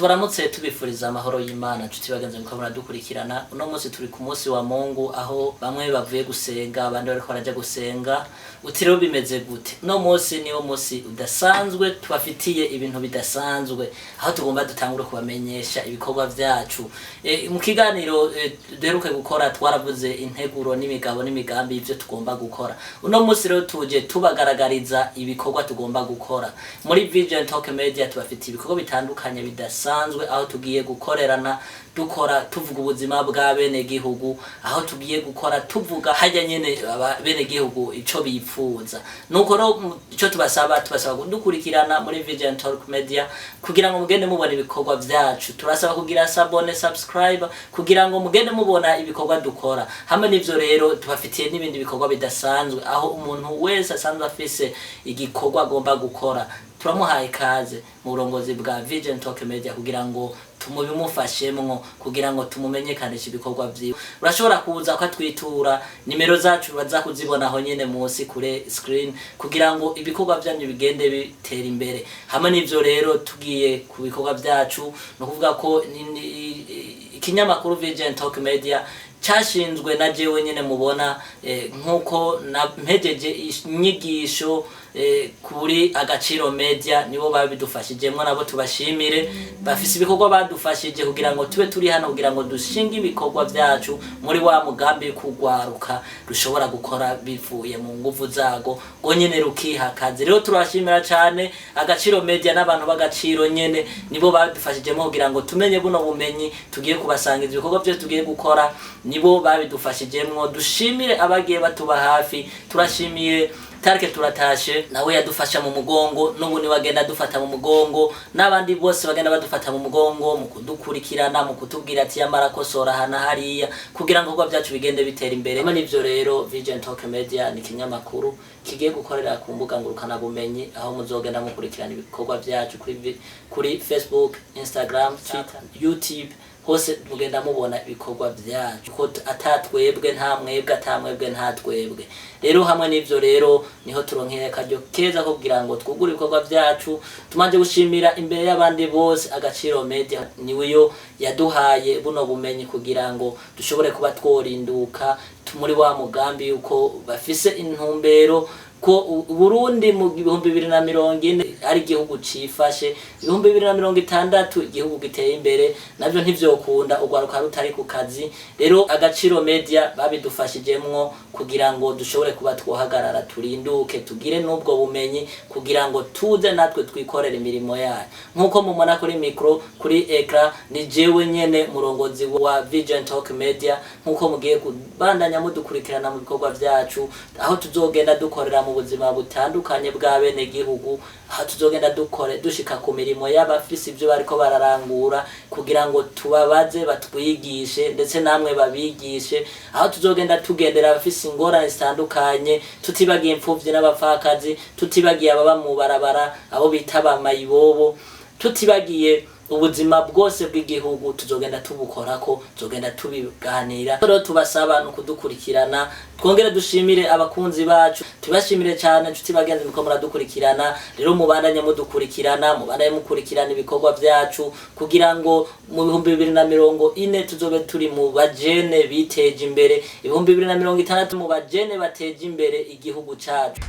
Tubaramutse tubifuriza amahoro y'Imana, nshuti bagenzi muko muradukurikirana. Uno munsi turi ku munsi wa Mungu, aho bamwe bavuye gusenga, abandi bariko baraja gusenga. Uti rero bimeze gute? Uno munsi niwo munsi udasanzwe, tubafitiye ibintu bidasanzwe, aho tugomba dutangure kubamenyesha ibikorwa vyacu. Mu kiganiro duheruke gukora twaravuze integuro n'imigabo n'imigambi y'ivyo tugomba gukora. Uno munsi rero tuje tubagaragariza ibikorwa tugomba gukora muri Vision Talk Media. Tubafitiye ibikorwa bitandukanye bidasanzwe, aho tugiye gukorerana, dukora tuvuga ubuzima bwa bene gihugu, aho tugiye gukora tuvuga hajya nyene bene gihugu ico bipfuza. Nuko rero ico tubasaba, tubasaba kudukurikirana muri Vision Talk Media kugira ngo mugende mubona ibikorwa vyacu. Turasaba kugira s'abonner, subscribe, kugira ngo mugende mubona ibikorwa dukora. Hamwe n'ivyo rero tubafitiye n'ibindi bikorwa bidasanzwe, aho umuntu wese asanzwe afise igikorwa agomba gukora, turamuhaye ikaze mu burongozi bwa Vision Talk Media kugira ngo tumubimufashemwo, kugira ngo tumumenyekanishe ibikorwa vyiwe. Urashobora kuza ukatwitura, nimero zacu baza kuzibona aho nyene munsi kure screen, kugira ngo ibikorwa vyanyu bigende bitera imbere. Hamwe n'ivyo rero tugiye ku bikorwa vyacu, ni ukuvuga ko ikinyamakuru Vision Talk Media cashinzwe na jewe nyene mubona, nkuko na mpejeje inyigisho kuri Agaciro Media, nibo babidufashijemwo, nabo tubashimire, bafise ibikorwa badufashije kugira ngo tube turi hano, kugira ngo dushinge ibikorwa vyacu muri wa mugambi kugwaruka rushobora gukora bivuye mu nguvu zago ngo nyene rukiha akazi. Rero turabashimira cane Agaciro Media n'abantu b'agaciro nyene, nibo badufashijemo kugira ngo tumenye buno bumenyi tugiye kubasangiza. Ibikorwa vyose tugiye gukora nibo babidufashijemwo. Dushimire abagiye batuba hafi. Turashimiye Tarike Turatashe, nawe yadufasha mu mugongo, n'ubu niwe agenda adufata mu mugongo, n'abandi bose bagenda badufata mu mugongo mu kudukurikirana, mu kutubwira ati yamara kosora aha na hariya, kugira ngo ibikorwa byacu bigende bitera imbere. Hamwe n'ivyo rero, Vision Talk Media ni ikinyamakuru kigiye gukorera ku mbuga ngurukanabumenyi, aho muzogenda mukurikirana ibikorwa vyacu kuri Facebook, Instagram, Twitter, YouTube, hose mugenda mubona ibikorwa vyacu, ko atatwebwe nta mwebwe, atamwebwe nta twebwe. Rero hamwe n'ivyo rero niho turonkeye akaryo keza ko kugira ngo twugure ibikorwa vyacu. Tumanje gushimira imbere y'abandi bose Agaciro Media, niwe yaduhaye buno bumenyi kugira ngo dushobore kuba tworinduka muri wa mugambi yuko bafise intumbero ko Burundi mu 2040 ari igihugu cifashe, 2060 igihugu giteye imbere. Navyo ntivyokunda urwaruka rutari ku kazi. Rero Agaciro Media babidufashijemwo kugira ngo dushobore kuba twohagarara, turinduke, tugire n'ubwo bumenyi kugira ngo tuze natwe twikorere imirimo yayo. Nk'uko mubona kuri micro, kuri écran, ni jewe nyene murongozi wa Vision Talk Media. Nk'uko mugiye kubandanya mudukurikirana mu bikorwa vyacu, aho tuzogenda dukorera mu buzima butandukanye bwa bene gihugu, aho tuzogenda dukore dushika ku mirimo y'abafise ivyo bariko bararangura, kugira ngo tubabaze batwigishe, ndetse namwe babigishe, aho tuzogenda tugendera abafise ingorane zitandukanye, tutibagiye imfuvyi n'abapfakazi, tutibagiye ababa mu barabara, abo bita bamayibobo, tutibagiye ubuzima bwose bw'igihugu. Tuzogenda tubukorako, tuzogenda tubiganira. Rero tubasaba no kudukurikirana. Twongere dushimire abakunzi bacu, tubashimire cyane, nshuti bagenzi muko muradukurikirana. Rero mubandanye mudukurikirana, mubandanye mukurikirana ibikorwa vyacu, kugira ngo mu 2040 tuzobe turi mu bajene biteje imbere, 2060 mu bajene bateje imbere igihugu cacu.